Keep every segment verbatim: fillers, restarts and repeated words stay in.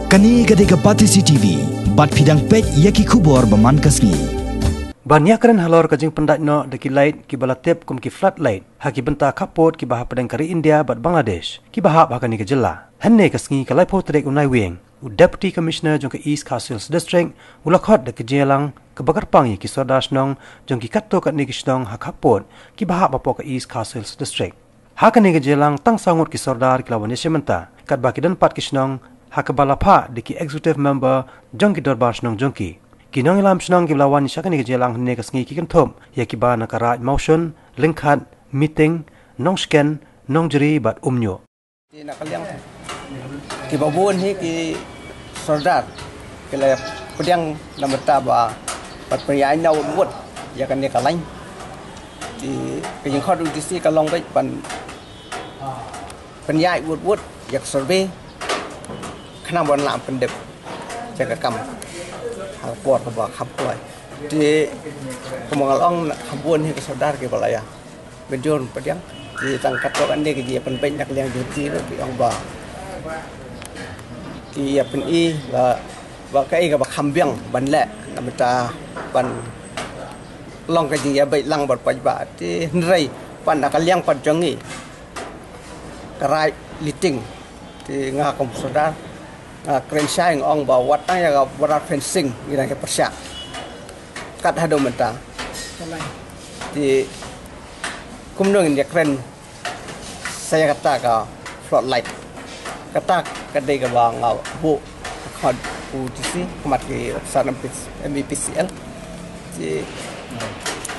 Kane ka dei ka Batesi T V, bad phi dang peit ïa ki khubor ba man ka sngi. Ban ïakren halor ka jingpyndait noh da ki light kiba la tip kum ki floodlight ha ki bynta khappud kiba hapdeng ka ri India bad Bangladesh kiba hap ha kane ka jylla. Hynne ka sngi ka laiphew tarik u Naiwieng, u Deputy Commissioner jong ka East Khasi Hills District u la khot da ka jingïalang kaba kyrpang ïa ki sordar shnong jong ki katto katne ki shnong ha khappud kiba hap hapoh ka East Khasi Hills District. Ha kane ka jingïalang tang saw ngut ki sordar ki la wan ïashim bynta katba ki don pat ki shnong ha kaba la phah da ki executive member jong ki dorbar shnong jong ki. Ki nongïalam shnong kiba la wan sha kane ka jingïalang hynne ka sngi ki kynthup ïa kiba na ka Raid Mawshun, Lyngkhat, Miting, Nongshken, Nongjri bad Umñiuh. Te na ka liang kiba bun hi ki sordar ki la pdiang na ka bynta ba ban pynïaid na wut wut ïa kane ka lain. Te ka jingkhot u D C ka long beit ban pynïaid wut wut ïa ka survey khnang ban lah pyndep ïa ka kam ha ka por kaba kham kloi. Te kumba nga la ong, na ka bun hi ki sordar kiba la ïa mynjur pdiang. Te tang katto katne ki jingïapynbeit na ka liang jong ki ruh ki ong ba ki ïapyni ba, ba kaei kaba kham biang ban leh na ka bynta ban long ka jingïabeit lang bad paidbah. Te hynrei pat na ka liang pat jong ngi ka Raid Liting, te nga kum sordar nga kren shai, nga ong ba wat tang ïa ka border fencing ngi dang ïa pyrshah kat haduh mynta. Te kumno ngin ïakren sa ïa kata ka floodlight? Kata ka dei kaba nga buh ka khot u D C ha khmat ki officer M P C L. Te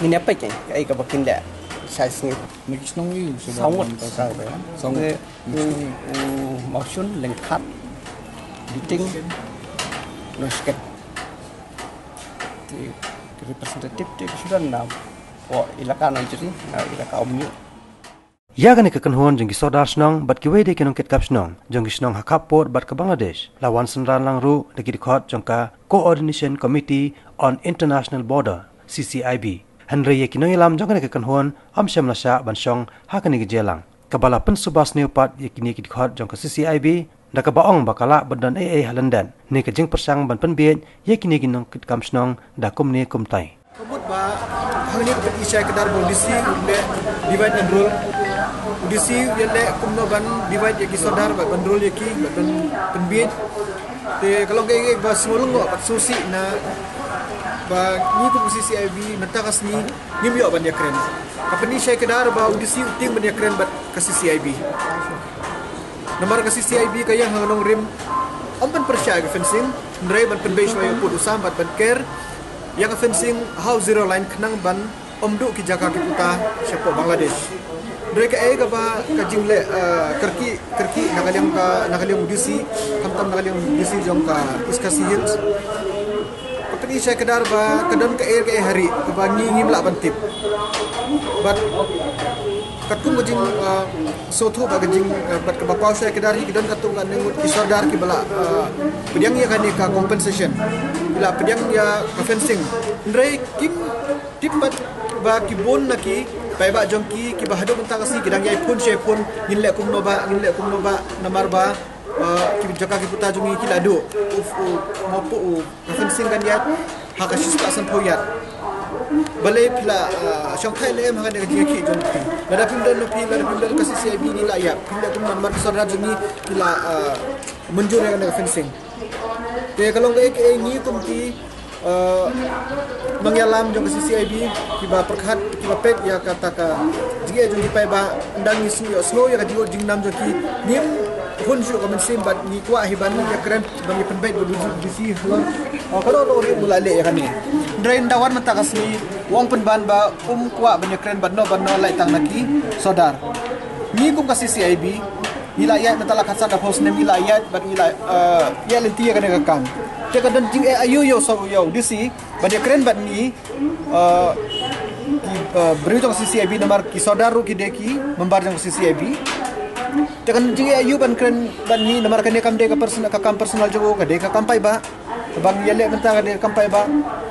ngin ïa peit kaei kaba kin leh shai sngi. Ngi ki shnong i saw ngut. Saw ngut. Te u, u Mawshun, Lyngkhat, Liting, Nongshken. Te ki representative te ki shu don na, o, ilaka Nongjri, na ilaka Umñiuh. Ïa kane ka kynhun jong ki sordar shnong bad kiwei de ki nongkitkam shnong jong ki shnong ha khappud bad ka Bangladesh la wan synran lang ruh da ki dkhot jong ka Coordination Committee on International Border, C C I B. Hynrei ïa ki nongïalam jong kane ka kynhun ym shym la shah ban shong ha kane ka jingïalang, kaba la pynsuba sniew pat ïa kine ki dkhot jong ka C C I B da kaba ong ba ka lah ban don ei ei ha lyndet ne ka jingpyrshang ban pynbieit ïa kine ki nongkitkam shnong da kumne kumtai. Ka mut ba hangne ka pyni shai kdar ba u D C u leh divide and rule. U D C u leh kumno ban divide ïa ki sordar bad ban rule ïa ki bad ban pynbieit. Te ka long kaei kaei ba sngewlyngngoh bad sngewsih na ba ngi kum C C I B mynta ka sngi ngim ïoh ban ïakren. Ka pyni shai kdar ba u D C u tieng ban ïakren bad ka C C I B. Namar ka C C I B ka ïeng ha ka nongrim, ym ban pyrshah ïa ka fencing, hynrei ban pynbeit shuwa ïa u pud u sam bad ban ker ïa ka fencing ha u zero line khnang ban ym duh ki jaka ki puta shapoh Bangladesh. Hynrei kaei kaba ka jingleh, eh, kyrkieh, kyrkieh na ka liang ka, na ka liang u D C, khamtam na ka liang u D C jong ka East Khasi Hills. Ka pyni shai kdar ba ka don kaei kaei ha ri kaba ngi ngim lah ban tip. Bad katkum ka jing, ah, sngewthuh bad ka jing, ah, bad kaba paw shai kdar hi, ki don katto katne ngut ki sordar kiba la, ah, pdiang ïa kane ka compensation, ki la pdiang ïa ka fencing. Hynrei kim tip pat ba ki bun na ki paidbah jong ki kiba haduh mynta ka sngi ki dang ïai phone sha ïai phone, ngin leh kumno ba, ngin leh kumno ba, namar ba, ah, ki jaka ki puta jong ngi ki la duh. U, u, u, u, ka fencing kan ïaid ha ka shispah sanphew yard. Balei phi la, ah, shongthait ne em ha kane ka jingïakhih jong phi? Lada phim don na phi, lada phim don ka C C I B, ngi la ïap. Phi leh kumno namar ki sordar jong ngi ki la, ah, mynjur ïa kane ka fencing. Te ka long kaei kaei ngi kum ki, ah, nongïalam jong ka C C I B kiba pyrkhat, kiba peit ïa kata ka jingeh jong ki paidbah, ynda ngi sngew, sngew ïa ka jingud jingnam jong ki, ngim hun shuh ka mynsiem bad ngi kwah hi ban ïakren, ban ïapynbeit bad u D C halor, ah, kano kano ruh ba u la leh ïa kane. Hynrei ynda wan mynta ka sngi u ong pynban ba um kwah ban ïakren bad no bad no, lait tang na ki sordar. Ngi kum ka C C I B ngi la ïaid mynta la khatsan arphew snem, ngi la ïaid bad ngi la, eh, ïaid lynti ïa kane ka kam. Te ka don jingeh aïu ïa u sor, ïa u D C ban ïakren bad ngi, eh, ki, eh, briew jong ka C C I B, namar ki sordar ruh ki dei ki member jong ka C C I B. Te ka don jingeh aïu ban kren bad ngi, namar kane kam dei ka personal, ka kam personal jong u, ka dei ka kam paidbah. Kaba ngi ïaleh mynta ka dei ka kam paidbah.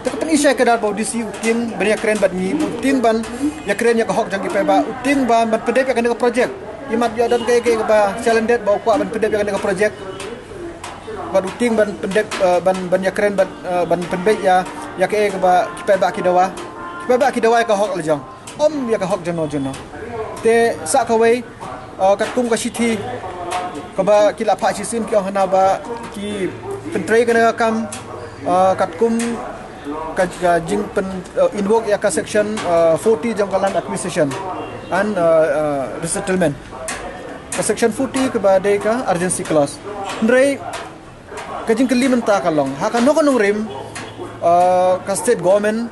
Te ka pyni shai kdar ba u D C u tieng ban ïakren bad ngi, u tieng ban ïakren ïa ka hok jong ki paidbah, u tieng ban, ban pyndep ïa kane ka projek. Imat ïa don kaei kaei kaba shalyndet ba u kwah ban pyndep ïa kane ka projek. bad u tieng ban pyndep, eh, ban, ban ïakren bad, eh, ban pynbeit ïa, ïa kaei kaba ki paidbah ki dawa. Ki paidbah ki dawa ïa ka hok la jong, ym ïa ka hok jong no jong no. Te sa kawei, eh, katkum ka shithi kaba ki la phah shisien, ki ong hana ba ki pyntrei kane ka kam, eh, katkum ka, ka jingpyn, eh, invoke ïa ka section, eh, forty jong ka Land Acquisition and, eh, eh, Resettlement. Ka section forty kaba dei ka urgency clause. Hynrei ka jingkylli mynta ka long, ha kano kano rim, eh, ka state government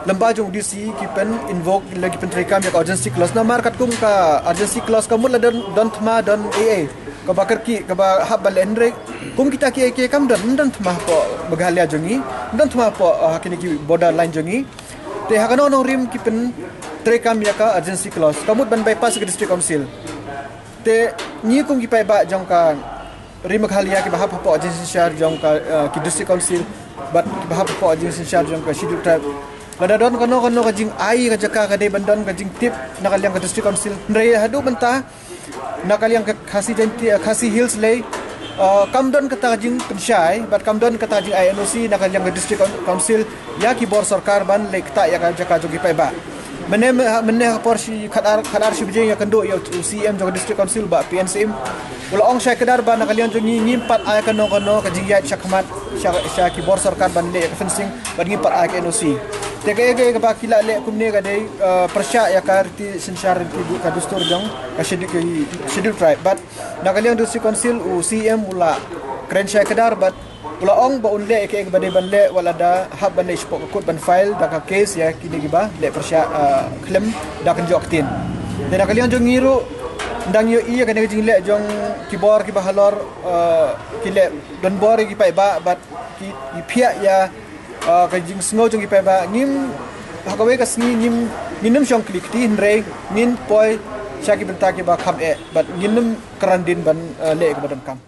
lyngba jong D C ki pyn invoke, lane ki pyntreikam ïa ka urgency clause. Namar katkum ka urgency clause ka mut la don, don thma, don ei ei kaba kyrkieh kaba hap ban leh, hynrei kum kita kiei kiei kam don, ym don thma hapoh Meghalaya jong ngi, ym don thma hapoh, eh, kine ki borderline jong ngi. Te ha kano kano rim ki pyntreikam ïa ka urgency clause, ka mut ban bypass ka District Council. Te ngi kum ki paidbah jong ka Ri Meghalaya kiba hap hapoh jingsynshar jong ka, eh, ki District Council bad kiba hap hapoh jingsynshar jong ka Scheduled Tribe, lada don kano kano ka jingai ka jaka ka dei ban don ka jingtip na ka liang ka District Council. Hynrei haduh mynta na ka liang ka Khasi Jaintia, eh, Khasi Hills lei, eh, kam don kata ka jingpynshai bad kam don kata ka jingai N O C na ka liang ka District Coun-, Council ïa ki bor sorkar ban leh ktah ïa ka jaka jong ki paidbah. Mynne, mynne ha por shi khatar, khatar shi bajing ïakynduh ïa u C E M jong ka District Council, Bah P N Syiem, u la ong shai kdar ba na ka liang jong ngi ngim pat ai kano kano ka jingïaid shakhmat sha, sha ki bor sorkar ban leh ïa ka fencing bad ngim pat ai ka N O C. Te kaei kaei kaba ki la leh kumne ka dei, eh, pyrshah ïa ka riti synshar, riti du-, ka dustur jong ka Schedule, ka Scheduled Tribe. Bad na ka liang District Council u C E M u la kren shai kdar bad u la ong ba un leh ïa kaei kaba dei ban leh, wat la da hap ban leit shapoh ka court ban file da ka case ïa kine kiba leh pyrshah, eh, khlem da kynjoh ktien. Te na ka liang jong ngi ruh, ynda ngi ïohi ïa kane ka jingleh jong ki bor kiba halor, eh, ki leh donbor ïa ki paidbah bad ki, ki phiah ïa, eh, ka jingsngew jong ki paidbah, ngim, ha kawei ka sngi ngim, ngin ym shong kli kti, hynrei ngin poi sha ki bynta kiba kham eh bad ngin ym kren dien ban, eh, leh ïa kaba donkam.